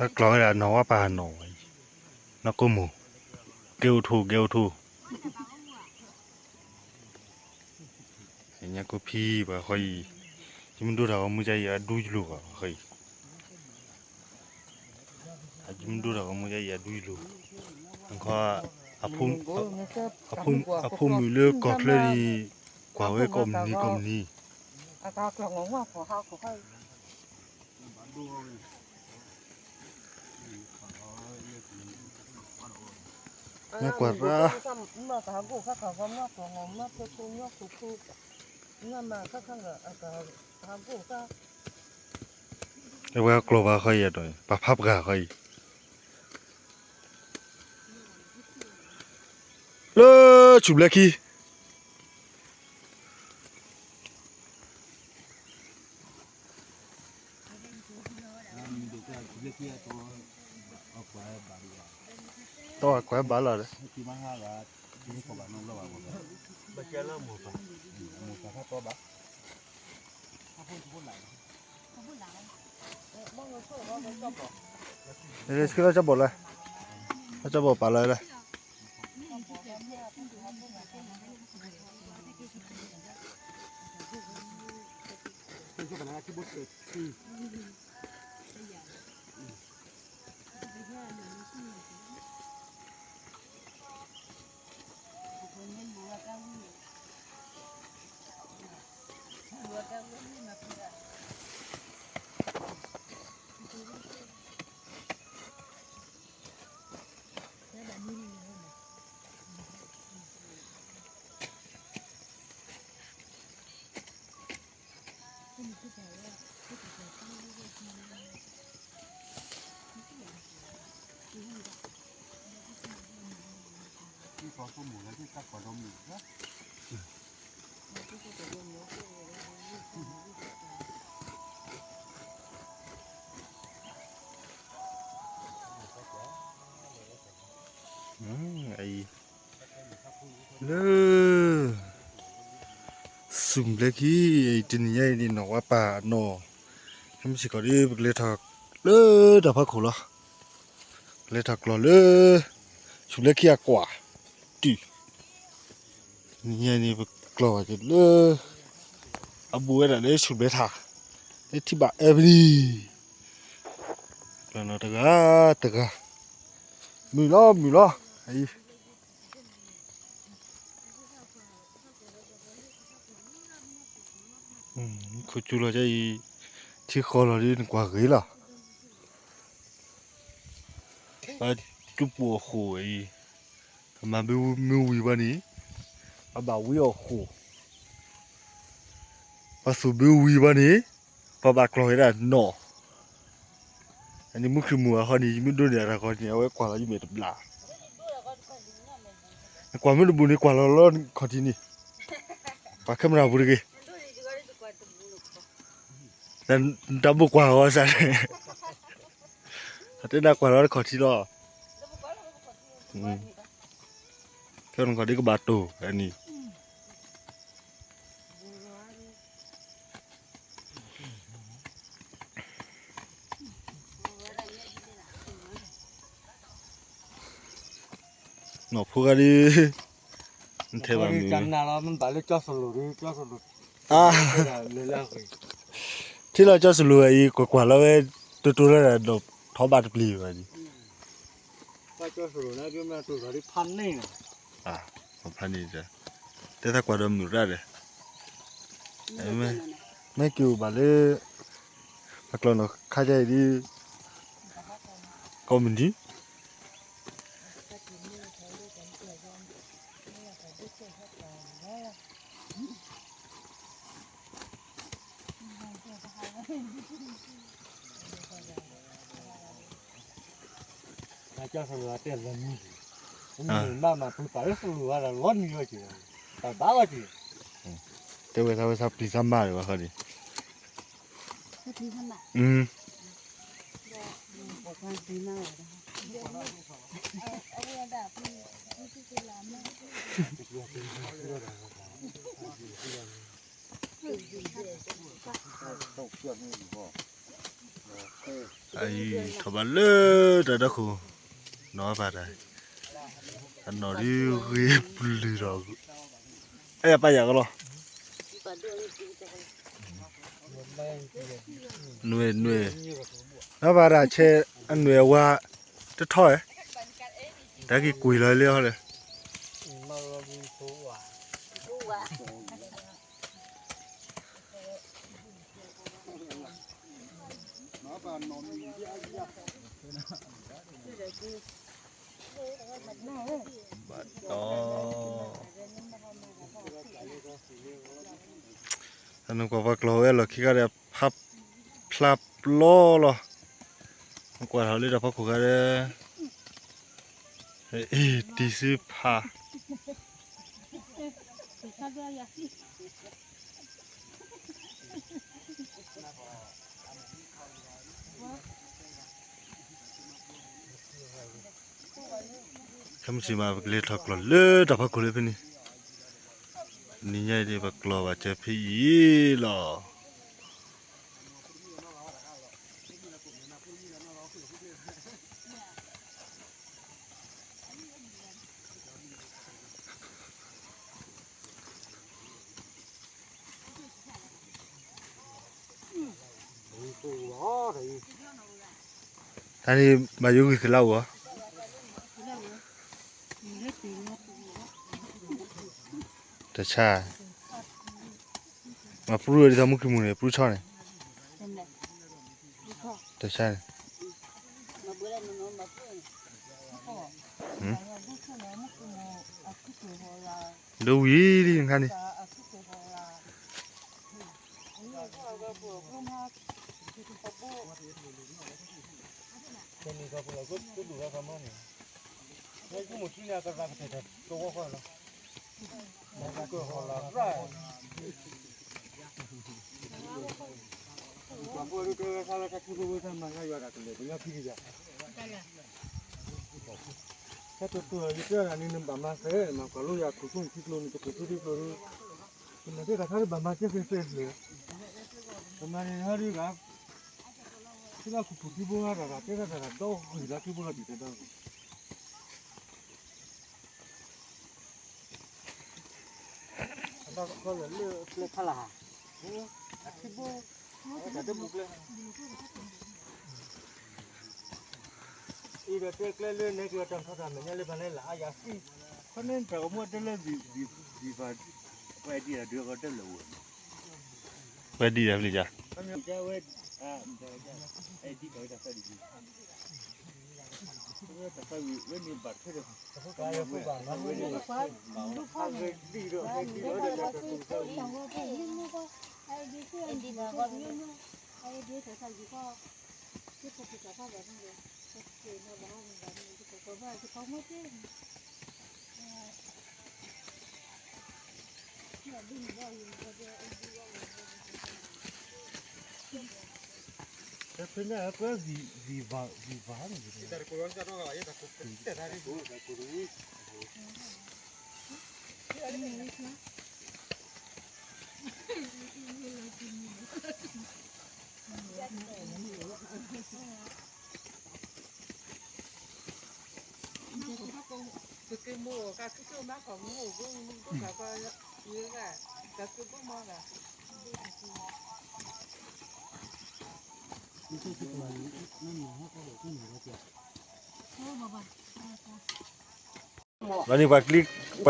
ကျီၤဝဲဒၣ်နီၢ်ဝါပၢ်နီၢ်ဝဲအံၤ, နီၢ်ကိမိၢ်, ကဲအိၣ်ထူၣ် ကဲအိၣ်ထူၣ်, ညါကိဖံပှၤဃီအံၤ, ယမ့ၢ်ဒိတၢ်ဂီၤမူကါအံၤ အဒူယလိၤဘၣ်ဃီအံၤ, ယမ့ၢ်ဒိတၢ်ဂီၤမူကါအံၤ အဒူယလိၤ, ခီ, အဖိမုၣ်လၢကီၢ်ချၢန့ၣ် ကွၢ်ဝဲကိးမုၢ်နံၤကိးမုၢ်နံၤ ကွၢ်ရၣ်, အဝဲကျီၤဘၣ်ဃီအံၤဒီး ပှၤဖးပှၢ်ဃီအံၤ လၢဆူၣ်ဘျဲခံ တီၢ်ကွဲးဘၣ်လီၤဒီး ဆှၢလီၤကၠီဘီၣ်လၢ, လၢကၠီဘီၣ်ပာ်လီၤလၢ လၢ ဆူၣ်ဘျဲခံ တနံၤညါအံၤန့ၣ် နီၢ်ဝါပၢ်နီၢ်, မုၢ်ဆ့ၣ်ကီးဒီး ပကလဲၤထီၣ်လၢတၢ်ဖီခိၣ်လီၤ. ပကလဲၤထီၣ်ကျီၤလၢ ဆူၣ်ဘျဲခံအကွၢ် တုၤ နံၤညါအံၤန့ၣ် ပကျီၤဘၣ်က့ၤလၢ အဘူးဝဲဒၣ်လၢဆူၣ်ဘျဲထၣ် လၢထံဘၣ်အဲပနံၣ် ကျီၤနီၤတဂၤတဂၤ မုာ်လီၤမုာ်လီၤ အံၤ ခိၣ်ကၠူလီၤကအံၤ ထံဃီလီၤဒီးနကွၢ်ဂ့ၤလီၤ. ပှၤကၠူပူၤအဃိအံၤ ပမၤမ့ၢ်ဝံၤဘၣ်န့ၣ် ပဘၣ်ဝံအီၤဃိ, ပသူၣ်မ့ၢ်ဝံၤဘၣ်န့ၣ် ပဘၣ်ကျီၤဝဲဒၣ်နီၢ်. အန့ၣ်မုၢ်ခုၣ်မုၢ်အဃီန့ၣ် ယမ့ၢ်ဒိးန့ၢ်အတၢ်ဂီၤန့ၣ် အဝဲကွၢ်လီၤယမဲာ်တဘျီ, နကွၢ်မ့ၢ်တဘူးန့ၣ် ကွၢ်လီၤလီၤခီၣ်ထံးန့ၣ်, ကွၢ်ခဲမရၤပူၤတဂ့ၤ, တၢ်ဘိၣ်ကွၢ်အီၤစၢ်, အတဲနကွၢ်လီၤတခီၣ်ထံးလီၤ, ခဲနခီၣ်ဒ်ကဘၣ်တိၢ်အန့ၣ် နီၢ်ဖိဂၤဒ် နထဲဘၣ်မုာ်, ထံၣ်လီၤကၠီစလိၤအံၤ ကွၢ်ကွၢ်လီၤဝဲတတိၤလၢဒီးထီဘၣ်တပျံၤဘၣ်န့ၣ် ဖးန့ၣ်, ဖးန့ၣ်, တဲသးကွၢ်ဒီးမုာ်ရၣ်ဒီး, မ့ၢ်က့ၤအိၣ်ဘၣ်လၢ အကျီၢ်နီၢ်ခါအံၤဒ် ကိးမုၢ်နံၤ ကၠီစလိၤတဲလီၤမံၤ, မ့ၢ်မၤမၤပှၤပာ်လၢစလိၤဝဲဒၣ်လီၤမံၤဝဲက့ၤ, ပှၤဘၣ်ဝဲက့ၤ, တဲဝဲသးဝဲသးပျံၤသးမၤဒီးဝဲဃီန့ၣ်, အဝဲဒၣ်ပျံၤသးပျံၤသးမၤ အံၤထီၣ်ဘၣ်လၢတၢ်ဒီခိၣ်, နီၢ်ဘၣ်တၢ်, အနီၢ်ဒုးဂ့ၤပျုၤဒီး, အဲၣ်ပၢ်ယၤကလီၤ, နွဲၣ်နွဲၣ်, နီၢ်ဘၣ်တၢ်ဆဲးအနွဲၣ်အဝါ, တထီၣ်ဧဲ, တၢ်က့ၤကွံာ်လီၤလၢဟီလဲၣ်. ဘၣ်တီ, အနကွၢ်ပှၤကျီၤဝဲလီၢ်ခံခါဒီး ဖျါပျီလီၤ, နကွၢ်ထီၣ်လၢတၢ်ဖီခိၣ်ခါဒီး, အ့ၣ် တံၤစ့ဖး ခဲမုၢ်ဆ့ၣ်မး ပကလဲၤထီၣ်ကျီၢ်လၢတၢ်ဖီခိၣ်လၢဖဲန့ၣ်, နံၤညါအံၤဒ် ပကျီၢ်ဘၣ်စၢၤဖဲအံၤလီၤ. တၢ်န့ၣ်ဘၣ်ယိၤဂံၢ်သလါဧိၤ, တဆါ, မၤပရူၢ်ဒ်သိးမုၢ်ကမူၣ်န့ၣ် ပရူၢ်ဆီန့ၣ်, တဆါန့ၣ်, ဒိဝံၤလံနခါန့ၣ် တၢ်တတူၢ်လီၤယတဲနၤန့ၣ် နဘၣ်မၤသ့, နမၤကွၢ်လိယၤခိၣ်ဆိထံကျိန့ၣ် တခိၣ်ဆိထံကျိဒီး, ပမၤသ့တၢ်ခါဒ်ဘၣ်မၤစဲဃဲဃဲဃဲ, ပမၤန့ၣ်ဟီဒ်ဂၤ, ထံလၢခိၣ်ဖူၣ်ထံဘိဂၤတဂၤ တဲတၢ်တဂၤဒီဂ့ၤလၢထံဘိလီၤတံၢ်တဲဒီဂ့ၤ အတၢ်ကီလၢကျဲဖးလၢ်ဟါ, အထံဘိ, တၢ်တပူၤကျဲ, အံၤဒီးတဲကျဲလၢနဲကလီၤတၢ်ထီတၢ်မဲာ်ညါလၢပှၤန့ၣ်လၢ အါယၤသံ, ခီန့ၣ်တၢ်ကမူၣ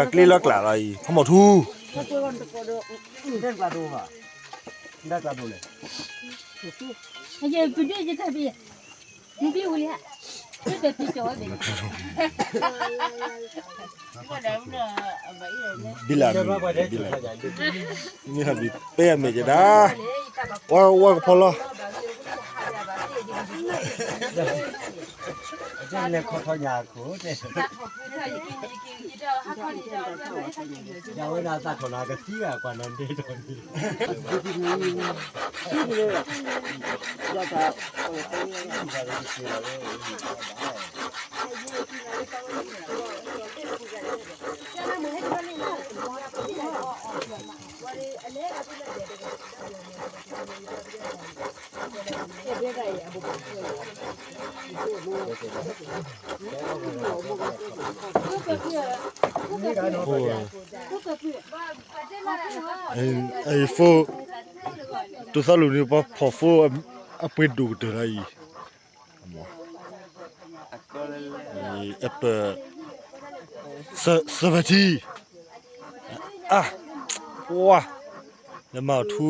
်တဲလၢ ပှၤဒံးတၢ်ဒုးကီတဲလၢဝဲ, ပှၤဒံးတၢ်ဖျ့ၣ်ကါ, ဝဲ, လီၤန့ၣ် ပှၤကျ့လီၤကျးလီၤအံၤ ဖီမိၢ်ထူ, ဘံလၢ်မ့ၢ်, ဘံလၢ်, မ့ၢ်ဟးဘံ ပဲအမဲာ်ကဒါ, ဝါဝါကဖီလီၤ, လဲၤခီထီၣ်ညါအခိၣ်, ယၤဝဲဒၣ်သးထီၣ်လၢကသံအကွၢ်နၤဒဲးထီၣ်န့ၣ် အံၤ ဖိ တိၢ်သီလူၤန့ၣ် ပှၤဖီၣ်ဖိ အပှ့ၤဒိၣ်ကတၢၢ်လၢအံၤ အပၢၢ် seventeen အါ ဝါ လၢမၤအီၤထူ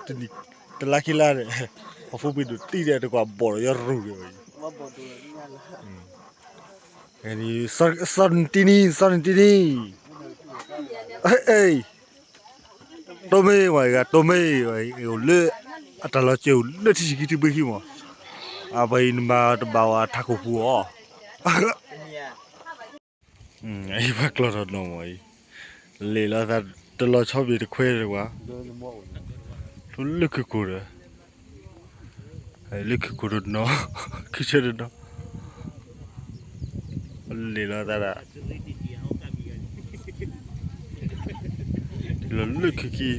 တနံၣ် တလါခံလါန့ၣ် အဖိပှ့ၤဒိၣ်တံၢ်ဒီး တကွၢ်ဘီၣ်ဒီး ယရူၢ်ဒီး seventeen seventeen အ့ၣ် တိၢ်မ့ၢ်ဝဲဂၤ တိၢ်မ့ၢ်ဝဲ အိၣ်လၢ အတၢ်လီၤစဲအိၣ်လၢထံဆံးခံထံဘှ့ခံမး, အပှၤအံၤနမၤတဘၣ်ဝဲအထးခိၣ်ပူၤအီၤ, အံၤပှၤကျီၢ်ထီၣ်နီၢ်မးအံၤ, လဲၤလီၤသးတလီၤဆီဘ့ၣ်တခွဲတဝါ, လၢခုၣ်ခိၣ်ဒီး လၢခုၣ်ခိၣ်တနီၤ, ခုၣ်ဆၢတနီၤ, လဲၤလီၤသးဒၣ်, လီၤလၢခုၣ်ခံ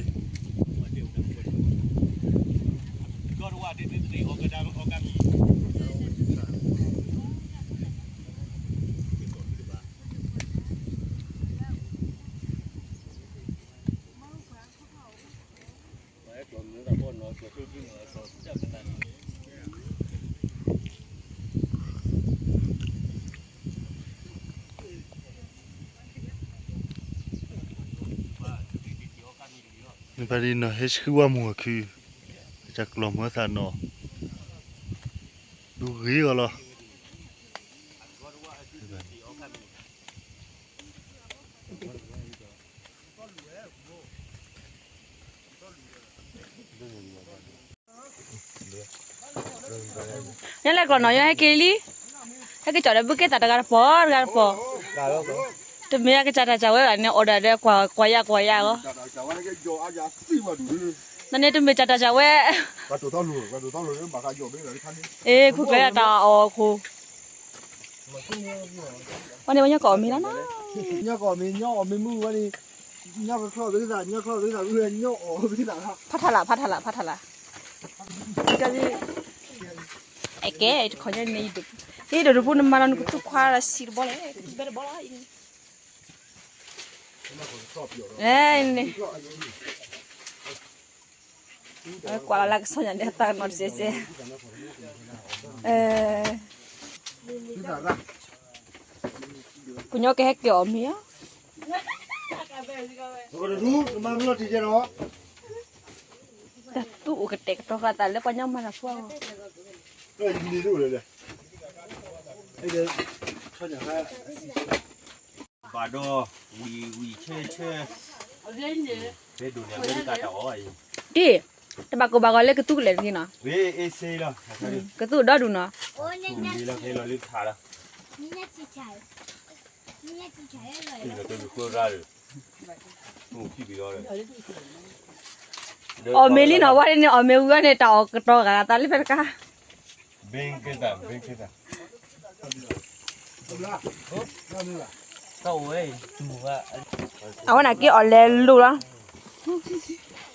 နဘၣ်ဒ်နီၢ်ဟဲဆှံဝါမုၢ်ခု, တၢ်ကျီၢ်မုၢ်သးနီၢ်, ဒုးဂ့ၤဂီၤလီၤ. ညါလဲၤကျီၢ်နီၢ်ယီၤဟဲက့ၤလံ, ဟဲက့ၤကၠီၣ်ဒီးဘုက့သၣ်တဂၤတပီၤ တဂၤတပီၤ, တမ့ၢ်အကစၢ်တၢ်စၢ်ဝဲဘၣ်န့ၣ် အိၣ်ဒၣ်ဒီးကွၢ်ကွၢ်ယၤကွၢ်ယၤဂီၢ်, နန့ၣ်တမ့ၢ်ကစၢ်တၢ်စၢ်ဝဲ, အ့ ခိၣ်ကျၢၢ်တၢ်အီၣ်ခိၣ် ဝဲန့ၣ်ဝဲညီကအီၣ်မ့ၤလီၤနီၤ, ညီကအီၣ်မ့ၤ ညီအီၣ်မ့ၤမုၢ်ဝဲန့ၣ်, ညီကချီၣ်သ့သး ညီချီၣ်သ့သး ညီအီၣ်သ့သး, ဖးထးလး ဖးထးလး ဖးထးလး, အကဲ တခီညါန့ၣ် ယဒိၣ်ပူၤ နမၤလီၤနကသူၣ်ခွါလီၤဆံးတဘီလဲၣ် ကသူၣ်ဘဲတဘီလီၤ, န့ၣ် ကွၢ်လီၤလၢကဆီညါန့ၣ် အသးကနီၤတစဲးစဲး, ကညီကဟဲက့ၤအီၣ်မ့ၤဧါ, တၢ်သူၣ်အိၣ်ကတဲာ်ကတီၤဃာ်သးလၢပှၤညီမၤတၢ်ဖိအဂီၢ်, ဘၣ်ဒီး ဝံၤဝံၤဆၢဆၢ, ဖဲဒိၣ်န့ၣ် အမဲရကၤတၢ်အီၣ်အံၤ, အ့ၣ်, တဘၣ်ကိၢ်ဘၣ်ဂီၤလၢကသူကလဲၤတဂ့ၤနီၤ, ကသူဒီဒူၣ်နီၤ, လီၤဖဲလီၤလၢထးလီၤ, အီၣ်မ့ၤလံနီၤ ဝဲန့ၣ် အီၣ်မ့ၤဝံၤန့ၣ် တၢ်အီၣ်ကတီၤဂာ်သးလၢဖဲတခါ, အဝဲန့ၣ်က့ၤအီၣ်လဲၤလိာ်လီၤ,